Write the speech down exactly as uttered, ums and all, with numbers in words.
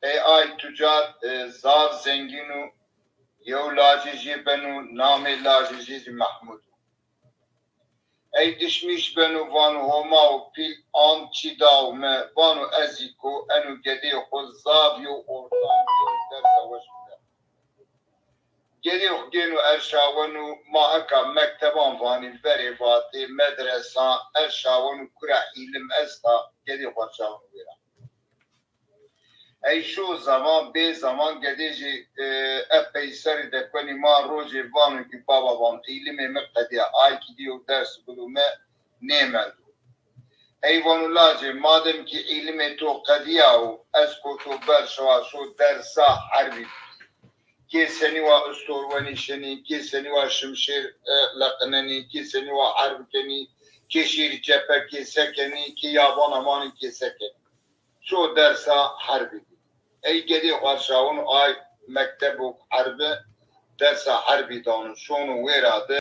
Ey ay tucar e, zaf zengîn û yew lajê jê beno, namê lajê jê zî Mehmud o. Ey dişmîş beno, vano Homa û pîl an çî daw mi, vano ez zî ko eno gedê xo zaf yew ortam yew dersa weş bide. Gedê xo gêno erşaweno, ma eka mekteban vanî verê vatê, medresa, erşaweno kura îlim esta, gedê xo erşaweno wêra. Ey şo zaman bê zaman gedê jî e, epey serî de kuenî ma rojê vano ki baba van îlimê mi qedîya, ay kî dî yew ders bido mi nêmendo. Ey vano lacê, madem ki îlimê to qedîya û ez ko to ber şewa şo dersa herbî bikî. Kê senî wa istorwenî şenî, kê senî wa şimşêr e, leqinenî, kê senî wa herb kenî, kê şêrî cephe kê se kenî, kê yabana manî kê se kenî. Şo dersa herbî bî. Ey gedê xo erşaweno ay mektebo herbi dersa herbî dano. Şono wêra de